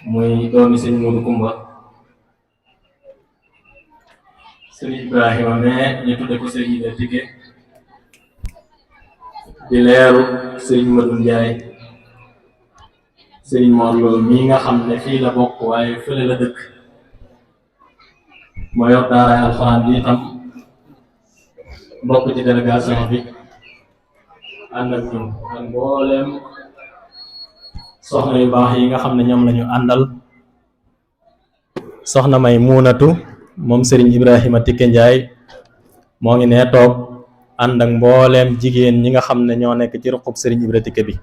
muy doomi sëñ Modou Kumba sëriñ Ibrahima mais ñu tudde ko sëriñ Ida Tike di leeru sëriñ Madou Ndiaye sëriñ Mor Lo mii nga xam ne fii la bokk waaye fële la dëkk moo yor daaraay alxuraan bi itam bokk ci délégation bi ànd ak ñun ak mbooleem soxna yu baax yi nga xam ne ñoom lañu àndal soxna may muunatu moom sëriñ Ibrahima Tike Ndiaye moo ngi nee toog ànd ak mbooleem jigéen ñi nga xam ne ñoo nekk ci ruqub sëriñ Ibra Tike bi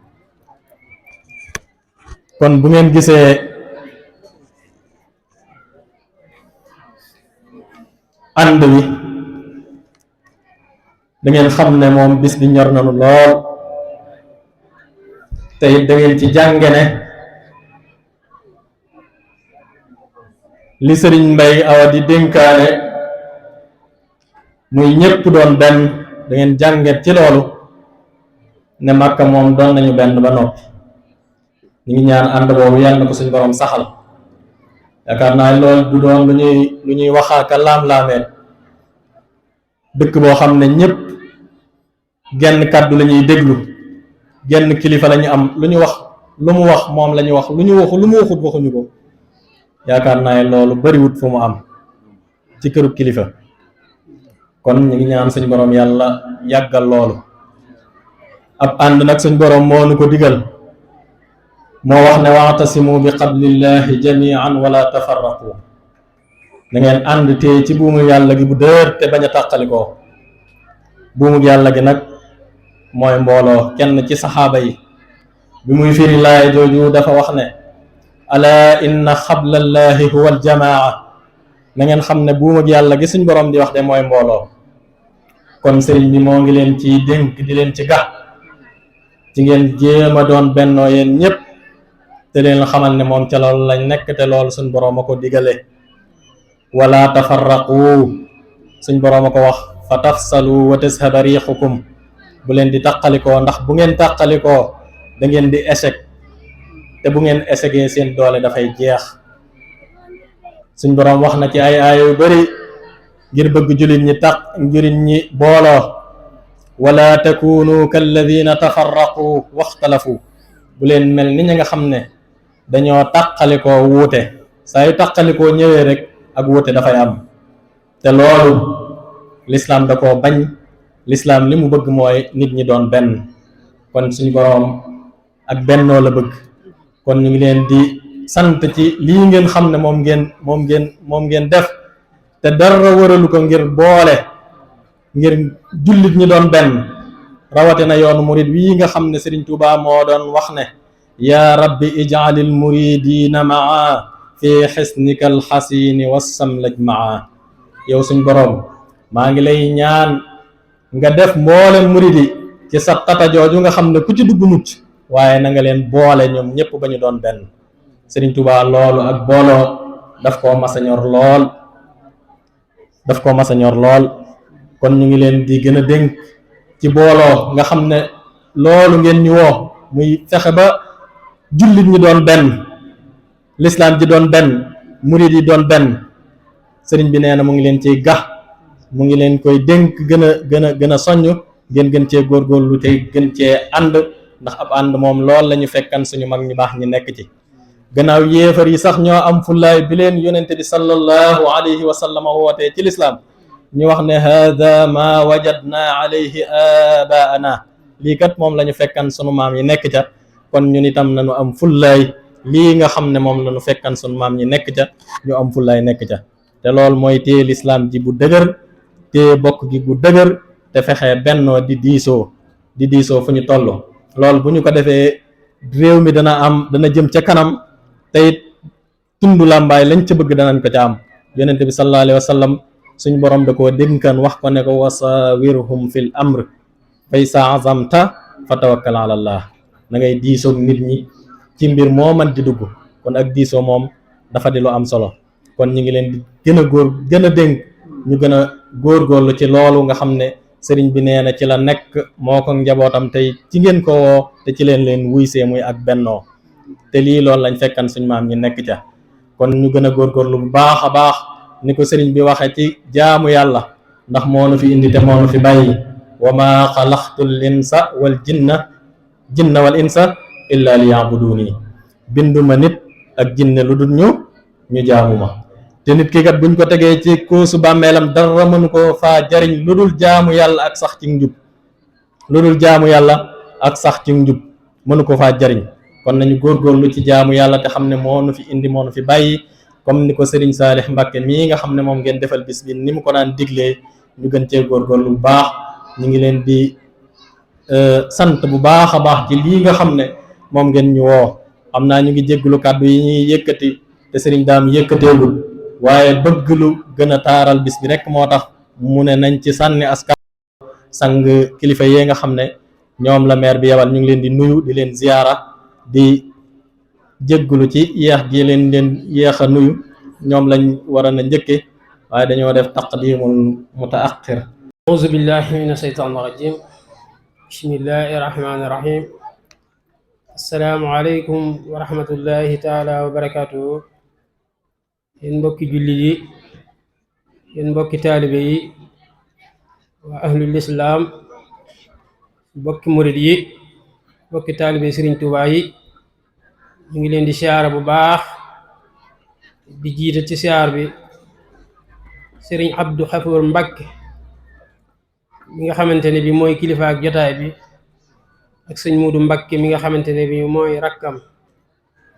kon bu ngeen gisee ànd wi da ngeen xam ne moom bis bi ñor nanu lool te it da ngeen ci jànge ne li sëriñ Mbay Awa di dénkaane muy ñépp doon benn da ngeen jànget ci loolu ne Makka moom doon nañu benn ba noppi ñu ngi ñaan ànd boobu yàlla na ko suñ borom saxal yaakaar naa loolu du doon lu ñuy waxaaka laam-laameen dëkk boo xam ne ñépp genn kàddu la ñuy déglu genn kilifa la ñu am lu ñu wax lu mu wax moom la ñu wax lu mu waxut waxuñu ko yaakaar naa loolu bariwut fu mu am ci këru kilifa kon ñu ngi ñaan suñ borom yàlla yàggal loolu ab ànd nag suñ borom moo nu ko digal moo wax ne wa'tasimu bi qablillahi jami'an wala tafarraqu da ngeen ànd tee ci buumu yàlla gi bu dër te bañ a tàqalikoo buumu yàlla gi nag mooy mbooloo kenn ci saxaaba yi bi muy firi laay jooju dafa wax ne ala inna xablallahi huwa aljamaa na ngeen xam ne buumu yàlla gi suñ borom di wax de mooy mbooloo kon sëriñ bi moo ngi leen ci dénk di leen ci gax ci ngeen jéem a doon bennoo yéen ñépp te leen xamal ne moom ca loolu lañ nekk te loolu suñ boroom a ko digale wala tafarraqu suñ boroom a ko wax fa tafsalu wa tashaba riixukum bu leen di tàqalikoo ndax bu ngeen tàqalikoo da ngeen di échec te bu ngeen échecee seen doole dafay jeex suñ boroom wax na ci ay aaya yu bari ngir bëgg jullit ñi booloo wala takunu kalladina tafarraqu waxtalafu bu leen mel ni ña nga xam ne dañoo tàqalikoo wuute saa yu tàqalikoo ñëwee rek ak wuute dafay am te loolu lislaam da koo bañ lislaam li mu bëgg mooy nit ñi doon benn kon suñu boroom ak bennoo la bëgg kon ñu ngi leen di sant ci lii ngeen xam ne moom ngeen def te dara waralu ko ngir boole ngir jullit ñi doon benn rawatina yoonu murid wii nga xam ne Sëriñ Tuubaa moo doon wax ne yaa rabbi ij'alil muridina maa fi xisnika alxasini wassamlaj maa yow suñ boroom maa ngi lay ñaan nga def mboole murid yi ci sa tata jooju nga xam ne ku ci dugg mucc waaye na nga leen boole ñoom ñépp ba ñu doon benn Sëriñ Tuubaa loolu ak booloo daf koo masa ñor lool kon ñu ngi leen di gën a dénk ci booloo nga xam ne loolu ngeen ñu woo muy fexe ba jullit ñi doon benn lislaam ji doon benn murid yi doon benn sëriñ bi nee na mu ngi leen ciy gax mu ngi leen koy dénk gën a soññ ngeen gën cee góorgóorlu tey gën cee ànd ndax ab ànd moom lool la ñu fekkan suñu mag ñu baax ñi nekk ci gannaaw yéefar yi sax ñoo am fullaay bi leen yonente bi sallallahu alayhi wa sallam wootee ci lislaam ñu wax ne hada ma wajadna alayhi abaana lii kat moom la ñu fekkan sunu maam yi nekk ca kon ñun itam nañu am fullaay lii nga xam ne moom la ñu fekkan sunu maam yi nekk ca ñu am fullaay nekk ca te loolu mooy téye lislaam ji bu dëgër téye bokk gi bu dëgër te fexe bennoo di diisoo fu ñu toll loolu bu ñu ko defee réew mi dana jëm ca kanam te it tundu làmbaay lañ ca bëgg danañ ko ca am yonente bi sallallahu alayhi wa sallam suñ borom da koo dénkan wax ko ne ko wasawirhum fil amr fa iza azamta fa tawakkal ala allah na ngay diisoog nit ñi ci mbir moo man di dugg kon ak diisoo moom dafa di lu am solo kon ñu ngi leen di gën a dénk ñu gën a góorgóorlu ci loolu nga xam ne sëriñ bi nee na ci la nekk moo ko njabootam tey ci ngeen ko woo te ci leen wuysee muy ak bennoo te lii loolu lañ fekkan suñ maam ñi nekk ca kon ñu gën a góorgóorlu bu baax a baax ni ko sëriñ bi waxee ci jaamu yàlla ndax moo nu fi indi te moo nu fi bàyyi wa ma xalaqtul insa wal jinna wal insa illa liya'buduni binduma nit ak jinne lu dul ñu jaamu ma te nit ki kat buñ ko tegee ci koosu bàmmeelam dara mënu ko faa jariñ lu dul jaamu yàlla ak sax ci njub lu dul jaamu yàlla ak sax ci njub mënu ko faa jariñ kon nañu góorgóorlu ci jaamu yàlla te xam ne moo nu fi indi moo nu fi bàyyi comme ni ko Serigne Saalix Mbàkke mii nga xam ne moom ngeen defal bis bi ni mu ko daan diglee ñu gën cee góorgóorlu bu baax ñu ngi leen di sant bu baax a baax ci lii nga xam ne moom ngeen ñu woo xam naa ñu ngi jégglu kàddu yi ñuy yëkkati te Serigne Daam yëkkateegul waaye bëgg lu gën a taaral bis bi rek moo tax mu ne nañ ci sànni askan sang kilifa yee nga xam ne ñoom la maire bi yebal ñu ngi leen di nuyu di leen ziyaara di jéggulu ci yeex gi leen yeex a nuyu ñoom lañ war a na njëkke waaye dañoo def taqdimul mutaaxir. auzu billahi mina shaytaani rajim bismillahi rahmaani rahim assalaamu aleykum wa rahmatullahi taala wa barakatuhu yéen mbokki jullit yi yéen mbokki taalibe yi waa ahlul islaam mbokki murid yi mbokki taalibe Sëriñ Tuubaa yi ñu ngi leen di siyaara bu baax di jiite ci siyaar bi Sëriñ Abdou Xafoor Mbàkke mi nga xamante ne bi mooy kilifa ak jotaay bi ak sëñ Muudu Mbàkke mi nga xamante ne bi mooy rakkam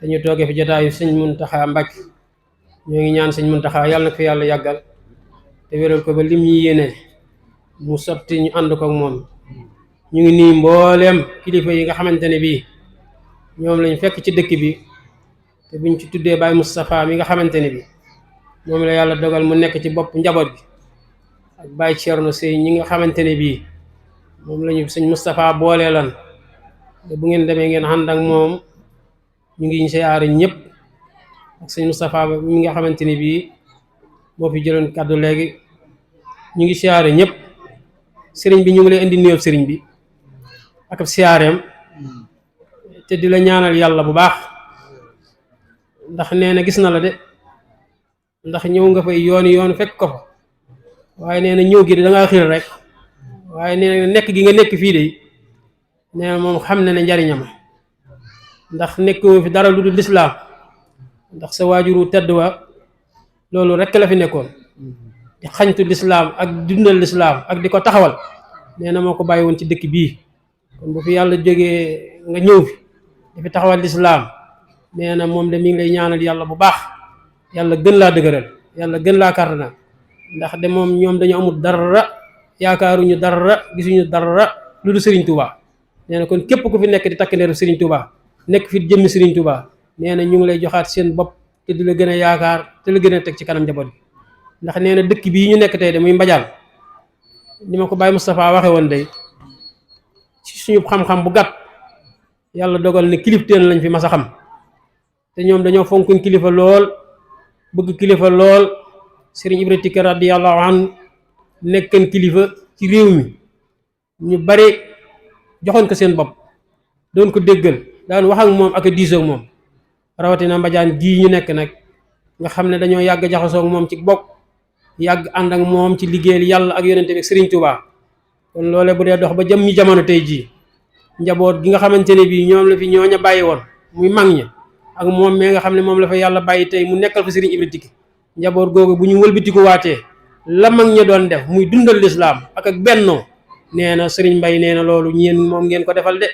dañu toogee fi jotaayu sëñ Muntaxa Mbàkke ñoo ngi ñaan sëñ Muntaxa yàlla na ko fi yàlla yàggal te wéral ko ba lim ñi yéene mu sotti ñu ànd ko ak moom ñu ngi nii mbooleem kilifa yi nga xamante ne bii ñoom lañ fekk ci dëkk bi te buñ ci tuddee Baay Moustapha mi nga xamante ne bi moom la yàlla dogal mu nekk ci bopp njaboot bi ak Baay Cerno Sey ñi nga xamante ne bii moom lañu sëñ Moustapha boole lan te bu ngeen demee ngeen ànd ak moom ñu ngi siyaare ñëpp ak sëñ Moustapha mi nga xamante ne bii moo fi jëloon kàddu léegi ñu ngi siyaare ñëpp sëriñ bi ñu ngi lay indi nuyoo sëriñ bi ak ab siyaareem te di la ñaanal yàlla bu baax ndax nee na gis na la de ndax ñëw nga fay yoon fekk ko fa waaye nee na ñëw gi de da ngaa xir rek waaye nee na nekk gi nga nekk fii de nee na moom xam na ne njariñam ndax nekkoo fi dara lu dul lislaam ndax sa waajuru tedd wa loolu rek la fi nekkoon di xañtu lislaam ak dundal lislaam ak di ko taxawal nee na moo ko bàyyi woon ci dëkk bii kon bu fi yàlla jógee nga ñëw fi dafi taxawal lislaam nee na moom de mi ngi lay ñaanal yàlla bu baax yàlla gën laa dëgëral yàlla gën laa kàttanal ndax de moom ñoom dañu amul dara yaakaaruñu dara gisuñu dara lu dul Serigne Touba nee na kon képp ku fi nekk di takk ndeeru Serigne Touba nekk fi jëmmi Serigne Touba nee na ñu ngi lay joxaat seen bopp te di la gën a yaakaar te la gën a teg ci kanam njaboot bi ndax nee na dëkk bii ñu nekk tey de muy Mbadiane ni ma ko Baye Moustapha waxe woon day ci suñu xam-xam bu gàtt yàlla dogal ne kilifteen lañ fi mas a xam te ñoom dañoo fonkuñ kilifa lool bëgg kilifa lool Serigne Ibra Tické radiyallahu anhu nekkan kilifa ci réew mi ñu bari joxoon ko seen bopp doon ko déggal daan wax ak moom ak a diisoo ak moom rawatina Mbadiane gii ñu nekk nag nga xam ne dañoo yàgg jaxasoo ak moom ci bokk yàgg ànd ak moom ci liggéeyal yàlla ak yonente bi Serigne Touba kon loole bu dee dox ba jëm ñi jamono tey jii njaboot gi nga xamante ne bii ñoom la fi ñooña bàyyi woon muy mag ña ak moom mais nga xam ne moom la fa yàlla bàyyi tey mu nekkal fa Serigne Ibra Tické njaboot googu bu ñu wëlbatiku waatee la mag ña doon def muy dundal lislaam ak bennoo nee na Serigne Mbaye nee na loolu ñeen moom ngeen ko defal de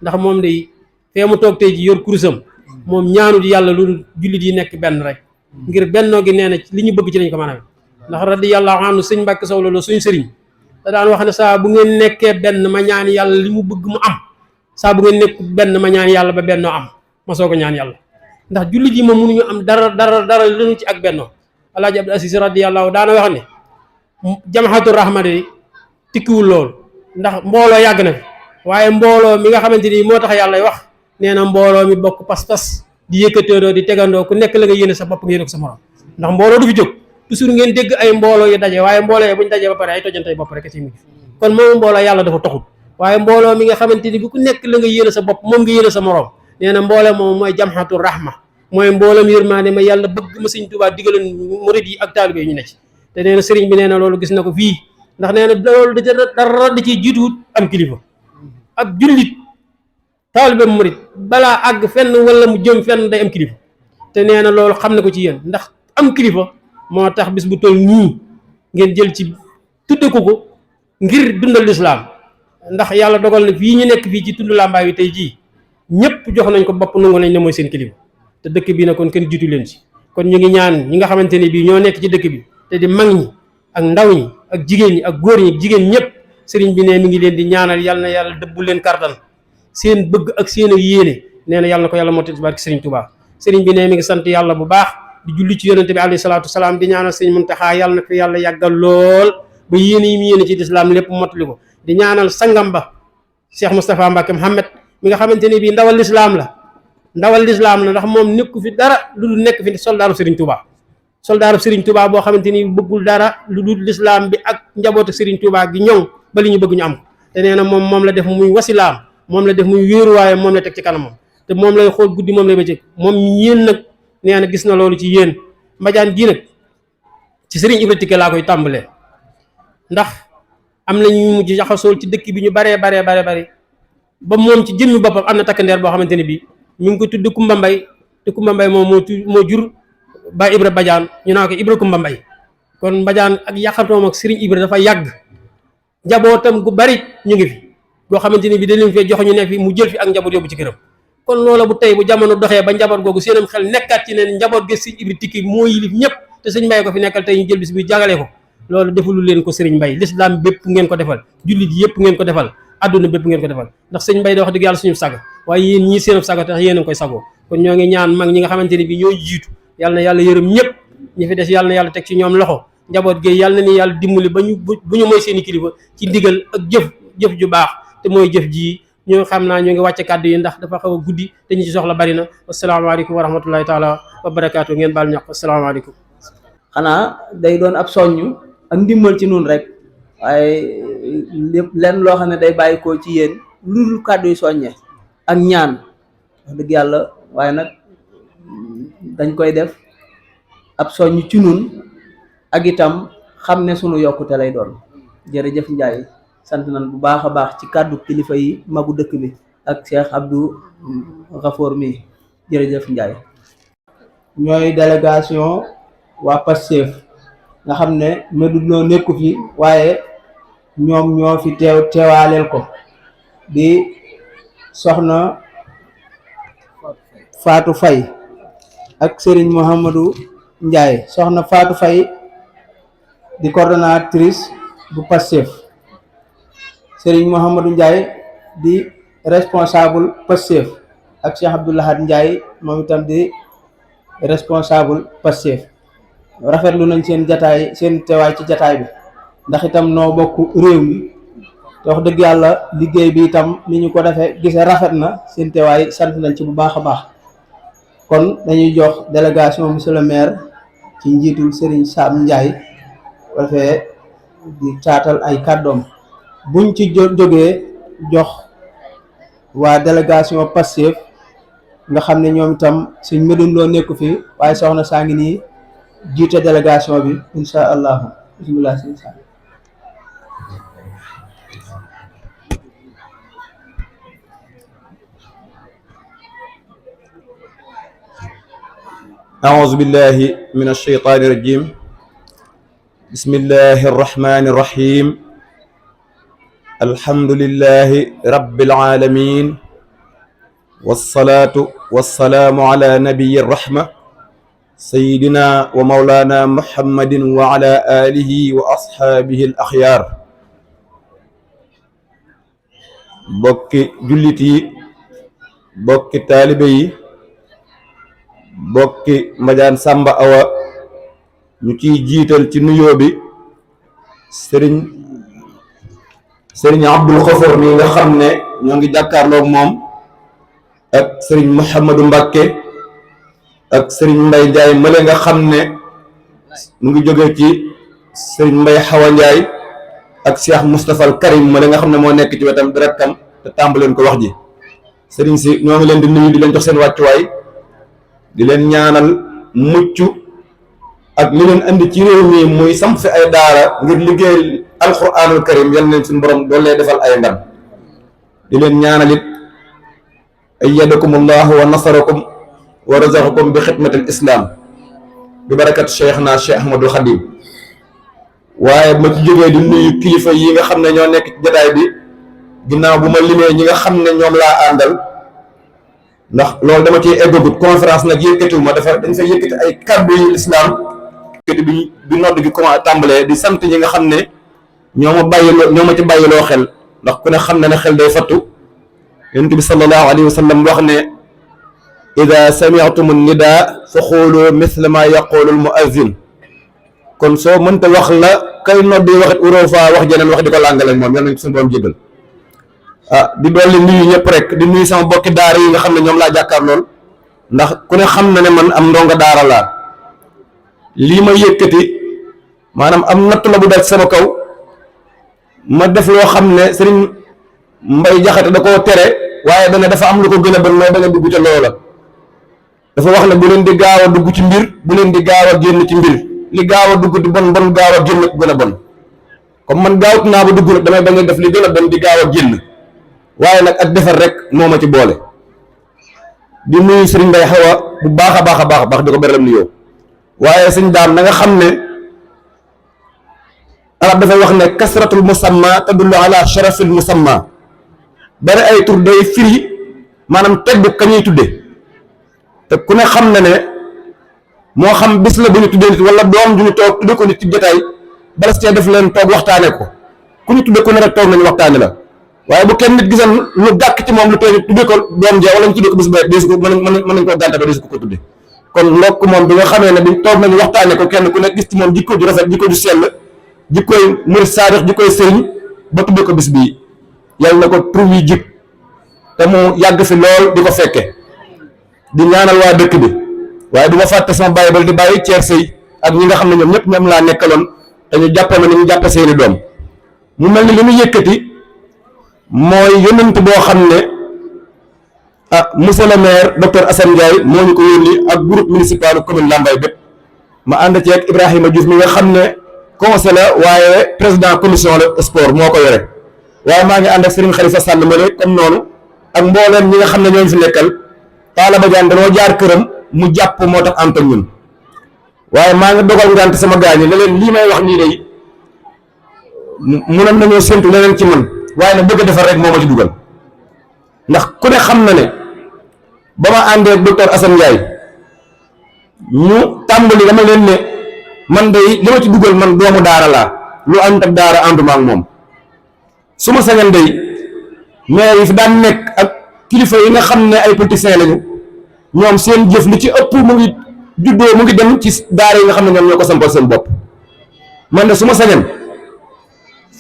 ndax moom day fee mu toog tey ji yor kurusam moom ñaanu di yàlla lu jullit yi nekk benn rek ngir bennoo gi nee na li ñu bëgg ci lañ ko mën a ndax radiyallahu anhu sëñ Mbàkke Sow loolu suñ sëriñ da daan wax ne saa bu ngeen nekkee benn ma ñaan yàlla li mu bëgg mu am saa bu ngeen nekk benn ma ñaan yàlla ba bennoo am ma soo ko ñaan yàlla ndax jullit yi moom mënuñu am dara lanu ci ak bennoo alaaji Abdou Aziz radiyallahu daana wax ne jamaxatu rahma de tikkiwul loolu ndax mbooloo yàgg na fi waaye mbooloo mi nga xamante ni moo tax yàlla wax nee na mbooloo mi bokk pas-pas di yëkkateendoo di tegandoo ku nekk la nga yéene sa bopp nga yéene ko sa morom ndax mbooloo du fi jóg toujours ngeen dégg ay mbooloo yu daje waaye mbooloo yi buñ dajee ba pare ay tojantey bopp rek ci mujj kon moom mbooloo yàlla dafa taxul waaye mbooloo mi nga xamante ni bu ku nekk la nga yéene sa bopp moom nga yéene sa morom nee na mboolem moom mooy jamxatu rahma mooy mboolem yërmaande ma yàlla bëgg ma sëñ Tuubaa digaloon murid yi ak taalibe yi ñu ne ci te nee na sëriñ bi nee na loolu gis na ko fii ndax nee na loolu dara da ciy jiituwut am kilifa ab jullit taalibe murid balaa àgg fenn wala mu jëm fenn day am kilifa te nee na loolu xam na ko ci yéen ndax am kilifa moo tax bis bu toll nii ngeen jël ci tudde ko ngir dundal lislaam ndax yàlla dogal na fii ñu nekk fii ci tund Lambaye wi tey jii ñëpp jox nañ ko bopp nangu nañ ne mooy seen kilifa te dëkk bi nag kon kenn jiitu leen ci kon ñu ngi ñaan ñi nga xamante ne bii ñoo nekk ci dëkk bi te di mag ñi ak ndaw ñi ak jigéen ñi ak góor ñi jigéen ñëpp sëriñ bi ne mi ngi leen di ñaanal yàlla na yàlla dëbbul leen kartan seen bëgg ak seen ak yéene nee na yàlla na ko yàlla mottali ci barke sëriñ Touba sëriñ bi ne mi ngi sant yàlla bu baax di julli ci yonente bi alayhi salaatu salaam di ñaanal sëriñ Muntaxa yàlla na fi yàlla yàggal lool ba yéene yi mu yéene ci lislaam lépp mottali ko di ñaanal sangam ba Cheikh Moustapha Mbacke Mohamed mi nga xamante ne bii ndawal lislaam la ndax moom nekku fi dara lu dul nekk fi soldaaru Serigne Touba boo xamante ni bëggul dara lu dul lislaam bi ak njabootu Serigne Touba gi ñoŋ ba li ñu bëgg ñu am ko te nee na moom la def muy wasilaam moom la def muy wéeruwaayam moom la teg ci kanamam te moom lay xool guddi moom lay bëccëg moom yéen nag nee na gis na loolu ci yéen mbajaan gii nag ci Serigne Ibra Tické laa koy tàmbalee ndax am na ñu mujj jaxasool ci dëkk bi ñu baree ba moom ci jëmmi boppam am na takkandeer boo xamante ne bii mi ngi ko tudd Kumba Mbay te Kumba Mbay moom moo jur ba Ibra Badiane ñu naa ko Ibra Kumba Mbay kon Badiane ak yàqatoom ak Serigne Ibra dafa yàgg njabootam gu bari ñu ngi fi boo xamante ne bii da leen fee jox ñu ne fi mu jël fi ak njaboot yóbbu ci këram kon loola bu tey bu jamono doxee ba njaboot googu seenam xel nekkaat ci ne njaboot gi Serigne Ibra Tické moo yilif ñëpp te sëñ Mbay ko fi nekkal tey ñu jël bis bi jagale ko loolu defalul leen ko Serigne Mbay l'islam bépp ngeen ko defal jullit yëpp ngeen ko defal adduna bépp ngeen ko defal ndax sëñ Mbay da wax dëgg yàlla suñu saga waaye yéen ñii seen saga tax yéen a ngi koy sagoo kon ñoo ngi ñaan mag ñi nga xamante ne bi ñoo jiitu yàlla na yàlla yërëm ñëpp ñi fi des yàlla na yàlla teg ci ñoom loxo njaboot gi yàlla na ni yàlla dimbali ba ñu bu ñu mooy seen i kilifa ci ndigal ak jëf ju baax te mooy jëf ji ñu xam naa ñu ngi wàcce kàddu yi ndax dafa xaw a guddi te ñu ci soxla bari na asalaamaaleykum wa rahmatullahi taala wa barakaatu ngeen baal ñaq asalaamaaleykum. xanaa day doon ab soññu ak ndimbal ci nun rek waaye lépp lenn loo xam ne day bàyyi ko ci yéen lu dul kàddu yu soññe ak ñaan wax dëgg yàlla waaye nag dañ koy def ab soññ ci nun ak itam xam ne sunu yokkute lay doon. jërëjëf Ndiaye sant nañ bu baax a baax ci kàddu kilifa yi magu dëkk bi ak Cheikh Abdou Ghafour mi jërëjëf Ndiaye. ñooy délégation waa Pastef nga xam ne Medoune Lo nekku fi waaye ñoom ñoo fi teewaaleel ko di soxna Fatou Faye ak Serigne Mouhamadou Ndiaye soxna Fatou Faye di coordonnatrice bu Pastef Serigne Mouhamadou Ndiaye di responsable Pastef ak Cheikh Abdoulahad Ndiaye moom itam di responsable Pastef rafetlu nañ seen teewaay ci jataay bi ndax itam noo bokk réew mi te wax dëgg yàlla liggéey bi itam ni ñu ko defee gisee rafet na seen teewaay sant nañ ci bu baax a baax. kon dañuy jox délégation monsieur le maire ci njiitul Serigne Sam Ndiaye wafee di taatal ay kàddoom buñ ci jógee jox waa délégation Pastef nga xam ne ñoom itam suñ Medoune Lo nekku fi waaye soxna saa ngi nii jiite délégation bi insha allahu bismillah sëñ Sam. أعوذ بالله من الشيطان الرجيم بسم الله الرحمن الرحيم الحمد لله رب العالمين والصلاة والسلام على نبي الرحمة سيدنا ومولانا محمد وعلى آله وأصحابه الأخيار بوكي جلتي بوكي طالبي bokki Madiane Samba Awa ñu ciy jiital ci nuyoo bi sëriñ Abdul Ghafour mi nga xam ne ñoo ngi jàkkaarloog moom ak sëriñ Mouhamadou Mbacké ak sëriñ Mbay Ndiaye male nga xam ne mu ngi jóge ci sëriñ Mbay Xawa Ndiaye ak Cheikh Moustapha al Karim male nga xam ne moo nekk ci wetam direktam te tàmbaleen ko wax ji sëriñ si ñoo ngi leen di nuyu di leen jox seen wàccuwaay di leen ñaanal mucc ak li leen andi ci réew mi muy samp fi ay daara ngir liggéey alquranul karim yal na suñu borom doolee defal ay ndam di leen ñaanal it ayyadakum allahu wa nasarakum wa razaqakum bi xidmatil islam bi barakat cheikhna cheikh ahmadul xadim waaye ma ci jógee di nuyu kilifa yi nga xam ne ñoo nekk ci jotaay bi ginnaaw bu ma limee ñi nga xam ne ñoom laa àndal ndax loolu dama ciy eggagut conférence nag yëkkatiwu ma dañ fa yëkkati ay kàddu yi lislaam yëkkati bi nodd gi commencé tàmbalee di sant ñi nga xam ne ñoo ma ci bàyyiloo xel ndax ku ne xam ne xel day fattu yonent bi sallallahu alayhi wa sallam wax ne ida sami'tum an-nidaa fa xoolu mithla ma yaqulu al-mu'azzin kon soo mënta wax la kay noddi waxit uroo fa wax jeneen wax di ko làngale moom yal nañ ko suñu borom jégal di dolli nuyu ñëpp rek di nuyu sama bokki daara yi nga xam ne ñoom laa jàkkaar lool ndax ku ne xam na ne man am ndongo daara laa lii ma yëkkati maanaam am natt la bu dal sama kaw ma def loo xam ne sëriñ Mbay Jaxate da koo tere waaye dana dafa am lu ko gën a bon mooy da nga dugg ca loola dafa wax ne bu leen di gaaw a dugg ci mbir bu leen di gaaw a génn ci mbir li gaaw a dugg di bon bon gaaw a génn ko gën a bon comme man gaawut naa ba dugg nag damay bañ a def li gën a bon di gaaw a génn waaye nag ak defar rek moo ma ci boole di nuyu sëriñ Mbay Xawa bu baax a baax a baax a baax di ko beral nuyoo waaye sëñ daam na nga xam ne arab dafay wax ne kasratul musamma tadullu ala sharafil musamma bari ay tur day firi maanaam tedd ka ñuy tudde te ku ne xam na ne moo xam bis la bu ñu tuddee nit wala doom ju ñu toog tudde ko nit ci jotaay bala cee def leen toog waxtaane ko ku ñu tudde ko ne rek toog nañu waxtaane la waaye bu kenn nit gisan lu gàkk ci moom lu tooy tudde ko doom jee wala ñu tudde ko bis ba deesu ko mën nañ koo gànta ba deesu ko tudde kon ndokk moom bi nga xamee ne bi toog nañu waxtaane ko kenn ku nekk gis ci moom jikko ju rafet jikko ju sell jikkoy murid saadix jikkoy sëriñ ba tudde ko bis bii yàlla na ko tur yi jik te mu yàgg fi lool di ko fekke di ñaanal waa dëkk bi waaye du ma fàtte sama bàyyi bal di bàyyi ceer sëy ak ñi nga xam ne ñoom ñëpp ñoom laa nekkaloon te ñu jàppe ma ni ñu jàppe seeni doom mu mel ni li mu yëkkati mooy yonent boo xam ne monsieur le maire docteur Assane Ndiaye moo ñu ko yónni ak groupe municipal commune Lambaye bépp ma ànd ci ak Ibrahima Diouf mi nga xam ne conseiller la waaye président commission la sport moo ko yore waaye maa ngi ànd ak Serigne Khalifa Sall male comme noonu ak mbooleem ñi nga xam ne ñooñu fi nekkal Talla Badiane dañoo jaar këram mu jàpp moo tax ànd ak ñun waaye maa ngi dogal ngant sama gaañ ne leen lii may wax nii day mënoon nañoo séntu leneen ci man waaye nag bëgg a defar rek moo ma ci dugal ndax ku ne xam na ne ba ma àndee ak docteur Assane Ndiaye ñu tàmbali dama leen ne man day li ma ci dugal man doomu daara laa lu ànd ak daara ànduma ak moom su ma sañoon day maire yi fi daan nekk ak kilifa yi nga xam ne ay politiciens lañu ñoom seen jëf li ci ëpp mu ngi juddoo mu ngi dem ci daara yi nga xam ne ñoom ñoo ko sampal seen bopp man de su ma sañoon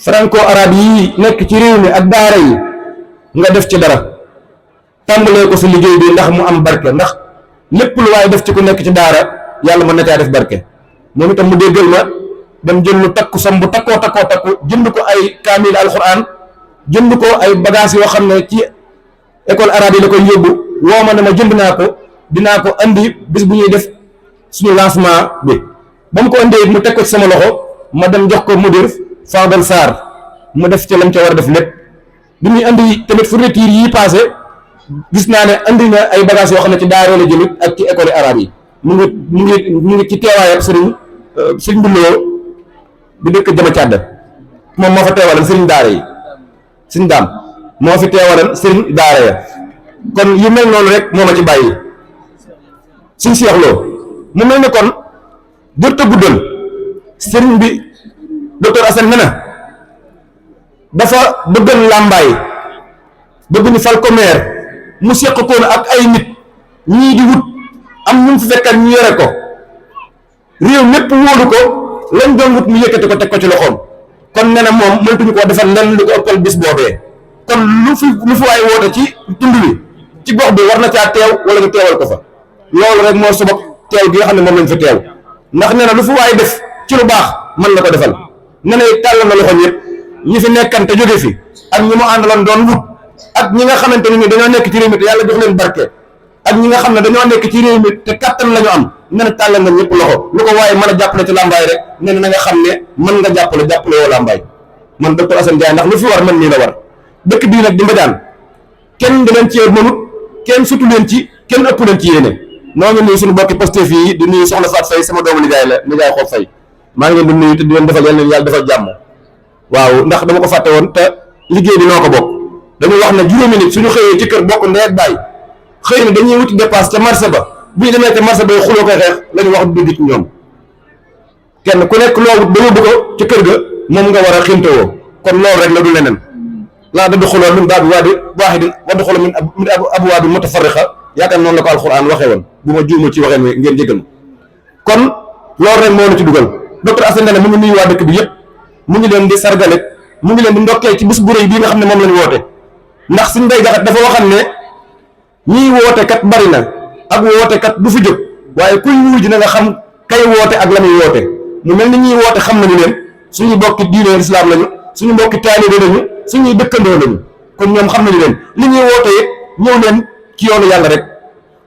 franco arabe yi nekk ci réew mi ak daara yi nga def ci dara tàmbalee ko si liggéey bi ndax mu am barke ndax lépp lu waaye def ci ku nekk ci daara yàlla mën na caa def barke moom itam mu déggal ma dem jël lu takku som bu takkoo takku jënd ko ay kaamil alquran jënd ko ay bagages yoo xam ne ci école arabe yi la koy yóbbu woo ma ne ma jënd naa ko dinaa ko andi bis bu ñuy def suñu lancement bi ba mu ko andee mu teg ko ci sama loxo ma dem jox ko mudir Fadel Sarr mu def ci lam ca war a def lépp bi muy andi tamit fourniture yi passé gis naa ne andi na ay bagages yoo xam ne ci daara la jëmit ak ci école arabe yi mu ngi ci teewaayam sëriñ Mbuloo bi dëkk Jama Càdd moom moo fa teewalal sëriñ daara yi sëriñ daam moo fi teewalal sëriñ daara ya kon yu mel noonu rek moo ma ci bàyyi suñ seexloo mu mel ne kon jërta guddal sëriñ bi docteur Assane ne na dafa bëggal làmbaay bëgg ñu fal ko maire mu seq koon ak ay nit ñii di wut am ñu fi fekkat ñu yore ko réew mépp wóolu ko lañ doon wut mu yëkkati ko teg ko ci loxoom kon nee na moom mëntuñu koo defal lenn lu ko ëppal bis boobee kon lu fi waay woote ci tund wi ci gox bi war na caa teew wala ñu teewal ko fa loolu rek moo sabab teew gi nga xam ne moom lañ fa teew ndax nee na lu fi waay def ci lu baax mën na ko defal nee na tàllal na loxoom yëpp ñi fi nekkan te jóge fi ak ñi mu àndaloon doon wut ak ñi nga xamante ne ni dañoo nekk ci réew mi te yàlla jox leen barke ak ñi nga xam ne dañoo nekk ci réew mi te kattan la ñu am nee na tàllal na ñëpp loxo lu ko waaye mën a jàppale ci làmbaay rek nee na nga xam ne mën nga jàppale woo làmbaay man docteur Assane Ndiaye ndax lu fi war man nii la war dëkk bii nag di Mbadiane kenn da leen ci mënut kenn sutu leen ci kenn ëpp leen ci yéene noo ngi nuyu suñu bokki Pastef yi di nuyu soxna Faat Fay sama doomu nijaay la nijaay Xob Fay maa ngi leen di nuyu te di leen defal yàlla defal jàmm waaw ndax dama ko fàtte woon te liggéey bi noo ko bokk dañu wax ne juróomi nit suñu xëyee ci kër bokk ndey ak baay xëy na dañuy wuti dépasse ca marché ba bu ñu demee ca marché bay xuloo koy xeex la ñu wax du dëgg ci ñoom kenn ku nekk loo wut ba yóbbu ko ci kër ga moom nga war a xintewoo kon loolu rek la du leneen laa da du xuloo min baabi waadi waahidin wa du xuloo min abwaabi mutafarriqa yaakaar noonu la ko alxuraan waxee woon bu ma juuma ci waxeen wi ngeen jégal ma kon loolu rek moo la ci dugal docteur Assane Ndiaye mu ngi nuyu waa dëkk bi yëpp mu ngi leen di sargale mu ngi leen di ndokkee ci bis bu rëy bii nga xam ne moom lañu woote ndax suñ mbay jaxat dafa waxam ne ñiy woote kat bari na ak woote kat du fi jóg waaye kuy wuy ji na nga xam kay woote ak la muy woote mu mel ni ñiy woote xam nañu leen suñu bokki diine islam lañu suñu mbokki taalibe lañu suñuy dëkkandoo lañu kon ñoom xam nañu leen li ñuy woote it ñëw leen ci yoonu yàlla rek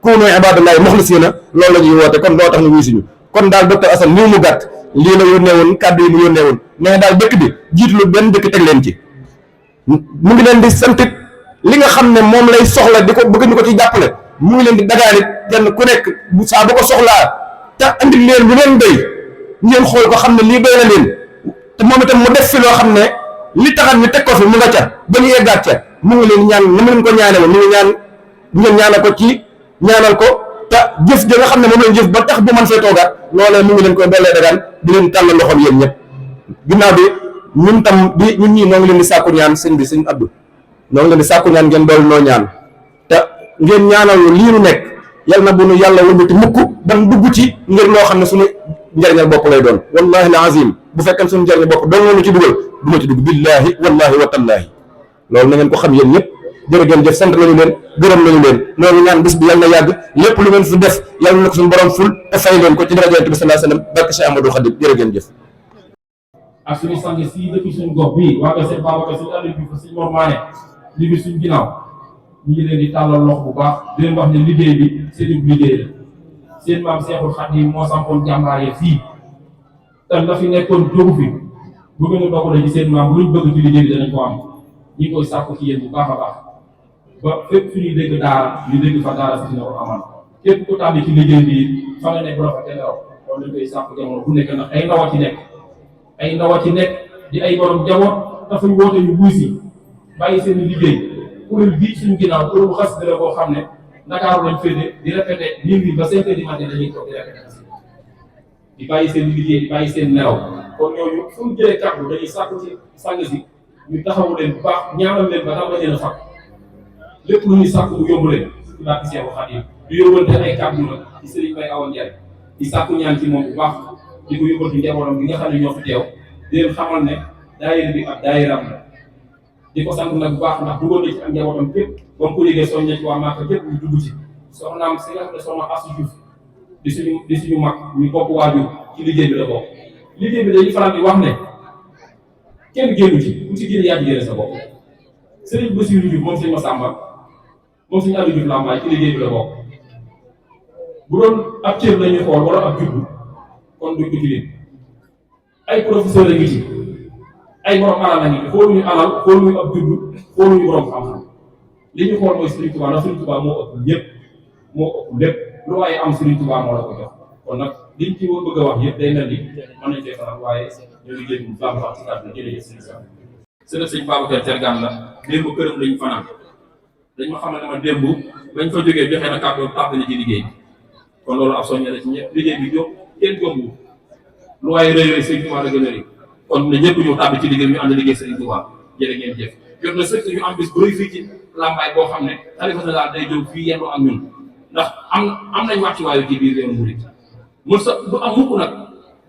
kunu ibadallahi muxlisina loolu la ñuy woote kon loo tax ñu wuy suñu kon daal docteur Assane nii mu gàtt lii la yónnee woon kàddu yi mu yónnee woon mais daal dëkk bi jiitlu benn dëkk teg leen ci mu ngi leen di sant li nga xam ne moom lay soxla di ko bëgg ñu ko ci jàppale mu ngi leen di dagaanit kenn ku nekk saa bu ko soxlaa te andi leen lu leen doy ngeen xool ko xam ne lii doy na leen te moom itam mu def fi loo xam ne li taxat ñu teg ko fi mu nga ca ba ñu yeggaat ca mu ngi leen ñaan na mu leen ko ñaane woon mu ngi ñaan ngeen ñaanal ko ci ñaanal ko te jëf ja nga xam ne moom lañ jëf ba tax bu man fee toogaat loolee mu ngi leen koy dollee dagaan di leen tàllal loxoom yéen ñëpp ginnaaw bi ñun tam bi ñun ñii noo ngi leen di sàkku ñaan sëñ bi sëñ Abdou noo ngi leen di sàkku ñaan ngeen dool noo ñaan te ngeen ñaanal ñu lii nu nekk yal na bu nu yàlla wëlbati mukk ban dugg ci ngir loo xam ne suñu njariñal bopp lay doon wallahi la azim bu fekkee suñu njariñal bopp doon noonu ci dugal du ma ci dugg billahi wallahi wa tallahi loolu na ngeen ko xam yéen ñëpp jërë ngeen jëf sant nañu leen gërëm nañu leen noonu ñaan bis bi yal na yàgg lépp lu ngeen fi def yàlla na ko suñu borom ful te fay leen ko ci daraja Yonent bi sallallahu alayhi wasallam barke Cheikh Amadou Khadim jërë ngeen jëf ak suñu sang si dëkk suñu gox bii waa kër sëñ Babacar sëñ Aliou Diouf sëñ Mor Mané li bi suñu ginnaaw ñu ngi leen di tàllal loxo bu baax di leen wax ne liggéey bi seen liggéey la seen maam Seexul Xadiim moo sampoon jàmbaare fii te la fi nekkoon jógu fi bu gën a bokk ci seen maam luñ bëgg ci liggéey bi danañ ko am ñi ngi koy sàkku ci yéen bu baax a baax ba fépp fu ñuy dégg daara ñu dégg fa daara si dina ko amal képp ku tàbbi ci liggéey bi fa nga nekk bu rafet te nelaw loolu lañ koy sàkku jamono bu nekk ndax ay ndaw a ci nekk ay ndaw a ci nekk di ay borom jamono dafay woote ñu buy si bàyyi seen liggéey kuréel bii suñu ginnaaw kuréel bu xas dara boo xam ne Ndakaaru lañ féete di répété nit ñi ba 5 heures du matin dañuy toog di répété di bàyyi seen liggéey di bàyyi seen nelaw kon ñooñu fu ñu jëlee kàddu dañuy sàkku ci sàng si ñu taxawu leen bu baax ñaanal leen ba tax ba leen a fàq lépp lu ñuy sàkku mu yomb leen ci barke Seexu Xaadim di yóbbante ay kàddu nag ci Serigne Baye Awa Ndiaye di sàkku ñaan ci moom bu baax di ko yóbbante njabootam bi nga xam ne ñoo fi teew di leen xamal ne daayira bi ab daayiraam la di ko sant nag bu baax ndax dugal na ci ak njabootam képp ba mu ko yëgee soñña ci waa Màkka képp ñu dugg ci soxnaam si nga xam ne soxna Asu Diouf di suñu mag ñu bokk waajur ci liggéey bi la bokk liggéey bi dañuy faral di wax ne kenn génnu ci ku ci génn yaa ci génne sa bopp Serigne Bassirou Diouf moom sëñ Massamba moom sëñ Aliou Diouf Lambaye ci liggéey bi la bokk bu doon ab cër lañuy xool wala ab juddu kon duñ ko ci lim ay professeur la ngi ci ay borom alal la ngi ci xooluñu alal xooluñu ab juddu xooluñu borom xam-xam li ñu xool mooy Serigne Touba ndax Serigne Touba moo ëpp ñëpp moo ëpp lépp lu waaye am Serigne Touba moo la ko jox kon nag liñ ci bëgg a wax yëpp day mel ni mën nañ cee faral waaye ñoo ngi génn bu baax a baax ci kàddu gi jërëjëf sëñ Sam. sëñ Babacar Thiergane la démb këram lañu fanaan dañ ma xamal ne ma démb bañ fa jógee joxe na kàddu tàbb na ci liggéey bi kon loolu ab soññe la ci ñëpp liggéey bi jóg kenn jombu lu waaye rëy rëy Serigne Touba la gën a rëy kon ne ñëpp ñu tàbb ci liggéey ñu ànd liggéey Serigne Touba jërë ngeen jëf jot na sëkk ñu am bis bu rëy fii ci Lambaye boo xam ne xalifa général day jóg fii yendoo ak ñun ndax am nañ wàccuwaayu ci biir réew murid mën sa du am mukk nag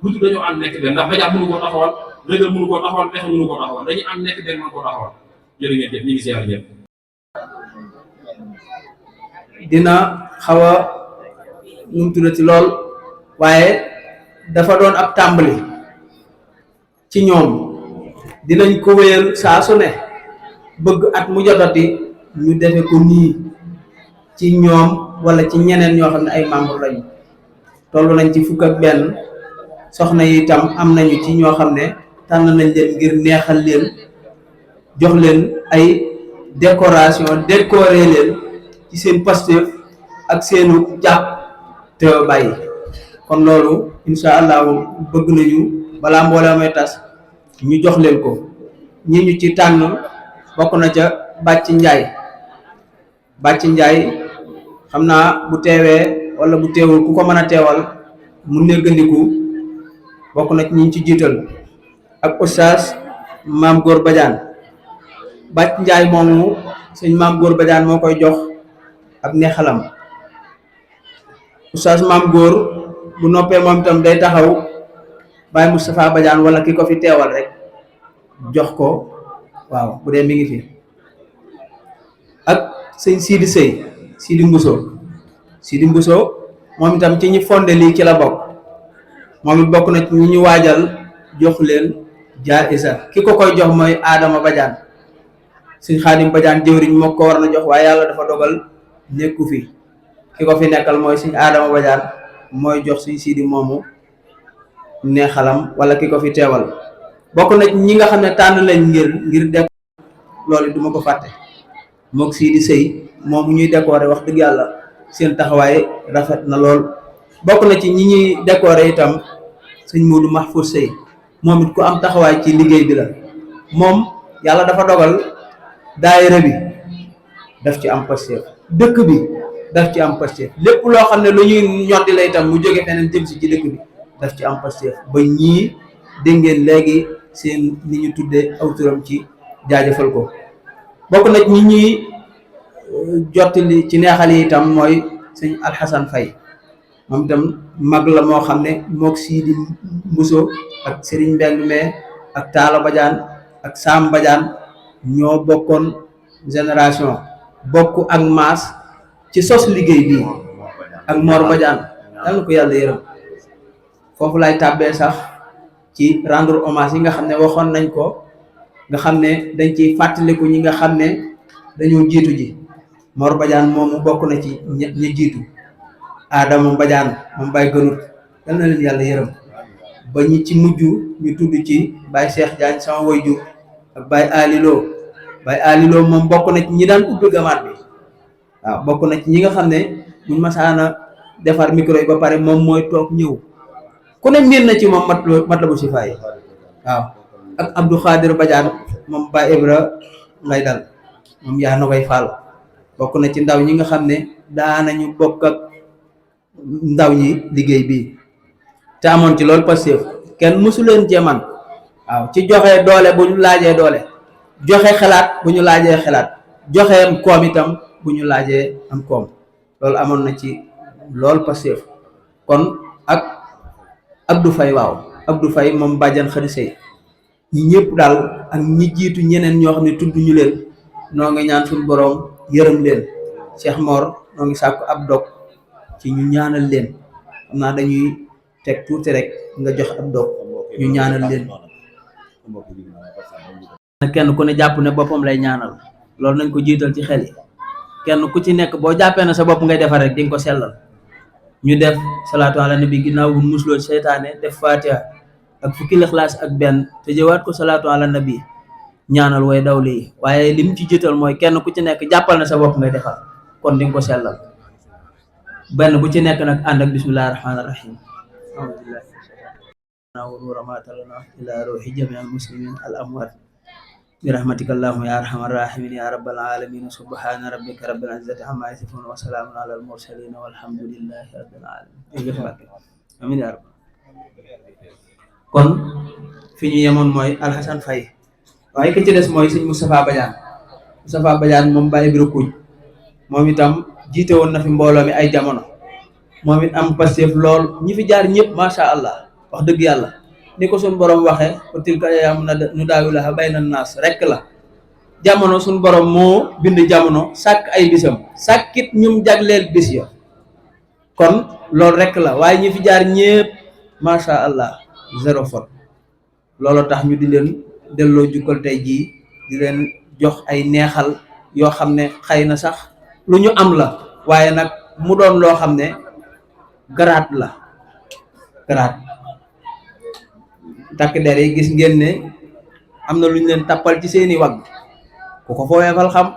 lu tudd dañoo ànd nekk benn ndax Badiane mënu koo taxawal Régal mënu koo taxawal Pexe mënu koo taxawal dañuy ànd nekk benn mën koo taxawal jërë ngeen jëf ñu ngi siyaar ñëpp dina xaw a nu mu tuddati lool waaye dafa doon ab tàmbali ci ñoom dinañ ko wéyal saa su ne bëgg at mu jotati ñu defe ko nii ci ñoom wala ci ñeneen ñoo xam ne ay membre lañu. toll nañ ci fukk ak benn soxna yi itam am nañu ci ñoo xam ne tànn nañ leen ngir neexal leen, jox leen ay décoration, décorer leen ci seen Pastef ak seenu jàpp te bàyyi. kon loolu insha allahu bëgg nañu balaa mbooloo may tas ñu jox leen ko. ñi ñu ci tànn bokk na ca Bàcc Njaay xam naa bu teewee wala bu teewul ku ko mën a teewal mu néggandiku, bokk na ci ñi ci jiital, ak Oustaz Maam Góor Badiane. Bàcc Njaay moomu sëñ Maam Góor Badiane moo koy jox ab neexalam. Oustaz Maam Góor bu noppee moom itam day taxaw Baye Moustapha Badiane wala ki ko fi teewal rek jox ko, waaw bu dee mi ngi fi, ak sëñ Sidi Mbuso moom itam ci ñi fondé lii ci la bokk. moom it bokk na ci ñi ñu waajal jox leen jaayisa. ki ko koy jox mooy Adama Badiane. sëñ Xaadim Badiane jëwriñ moo ko war na jox, waaye yàlla dafa dogal nekku fi. ki ko fi nekkal mooy sëñ Adama Badiane mooy jox sëñ Sidi moomu neexalam wala ki ko fi teewal. bokk na ci ñi nga xam ne tànn lañ ngir def loolu duma ko fàtte, mook Sidi Sey moomu ñuy décorer wax dëgg yàlla seen taxawaay rafet na lool. bokk na ci ñi ñuy décorer itam sëñ Modou Mahfouz Sey, moom it ku am taxawaay ci liggéey bi la. moom yàlla dafa dogal daayira bi daf ci am Pastef, dëkk bi daf ci am Pastef, lépp loo xam ne lu ñuy ñoddi la itam mu jóge feneen jëm si ci dëkk bi daf ci am Pastef. ba ñii dégg ngeen léegi seen ni ñu tuddee aw turam ci jaajëfal ko. bokk na ci ñi ñuy jottali ci neexal yi itam mooy sëñ Alxasan Fay, moom itam mag la moo xam ne mook Sidi Mbuso ak Serigne Mbeng mee ak Taala Badiane ak Sam Badiane ñoo bokkoon génération, bokk ak maas ci sos liggéey bi, ak Mor Badiane yal na ko yàlla yërëm. foofu lay tàbbee sax ci rendre hommage yi nga xam ne waxoon nañ ko, nga xam ne dañ ciy fàttaliku ñi nga xam ne dañoo jiitu ji. Mor Badiane moomu bokk na ci ñi jiitu. Adama Badiane moom Baye gënut, yal na leen yàlla yërëm. ba ñi ci mujj ñu tudd ci Baye Cheikh Diagne sama wayjur ak Baye Alilo moom bokk na ci ñi daan ubbi gamaat bi. waaw bokk na ci ñi nga xam ne buñ masaana defar micro yi ba pare moom mooy toog ñëw, ku ne miin na ci moom Matlabu Chifa yi. waaw ak Abdou Khadir Badiane moom Baye Ibra ngay dal, moom yaa na koy faal. bokk na ci ndaw ñi nga xam ne daanañu bokk ak ndaw ñi liggéey bi te amoon ci loolu Pastef, kenn mësu leen jeeman. waaw ci joxe doole bu ñu laajee doole, joxe xalaat bu ñu laajee xalaat, joxe am koom itam bu ñu laajee am koom. loolu amoon na ci loolu Pastef. kon ak Abdou Faye, waaw Abdou Faye moom Badiane Khady Sey, ñi ñëpp daal ak ñi jiitu ñeneen ñoo xam ne tudd ñu leen, noo ngi ñaan suñu boroom yërëm leen. Cheikh Mor noo ngi sàkku ab dog ci ñu ñaanal leen. xam naa dañuy teg tuuti rek nga jox ab dog ñu ñaanal leen. kenn ku ne jàpp ne boppam lay ñaanal, loolu nañ ko jiital ci xel yi. kenn ku ci nekk boo jàppee ne sa bopp ngay defar rek di nga ko sellal. ñu def salaatu ala nabi ginnaaw bu musloo seytaane, def fatiha ak fukki lixlaas ak benn, te jëwaat ko salaatu ala nabi, ñaanal way dawli yi. waaye lim ci jiital mooy kenn ku ci nekk jàppal na sa bopp ngay defar, kon di nga ko sellal. benn bu ci nekk nag ànd ak bismillahi rahmaani rahim. ila ruuxi jami al muslimin al amwat bi rahmatika allahumma ya arhamar rahimin ya rabbal alamin. subhana rabbika rabbil izzati amma yasifun wa salamun ala al mursalin walhamdulillahi rabbil alamin. amin ya rabb. kon fi ñu yemoon mooy Alxasan Fay, waaye ki ci des mooy sëñ Moustapha Badiane moom Baye Ibra Kuuj, moom itam jiite woon na fi mbooloo mi ay jamono. moom it am Pastef lool. ñi fi jaar ñëpp macha allah, wax dëgg yàlla ni ko suñu borom waxee wa tilka ayyaamu nudaawiluhaa bayna naas rek la. jamono suñu borom moo bind jamono, sàkk ay bisam, sàkkit ñum jagleel bis ya. kon loolu rek la, waaye ñi fi jaar ñëpp macha allah zéro faute. loolu tax ñu di leen delloo jukkal tey jii, di leen jox ay neexal yoo xam ne xëy na sax lu ñu am la waaye nag mu doon loo xam ne garaat la garaat takk der yi gis ngeen ne am na lu ñu leen tappal ci seeni wagg ku ko foweefal xam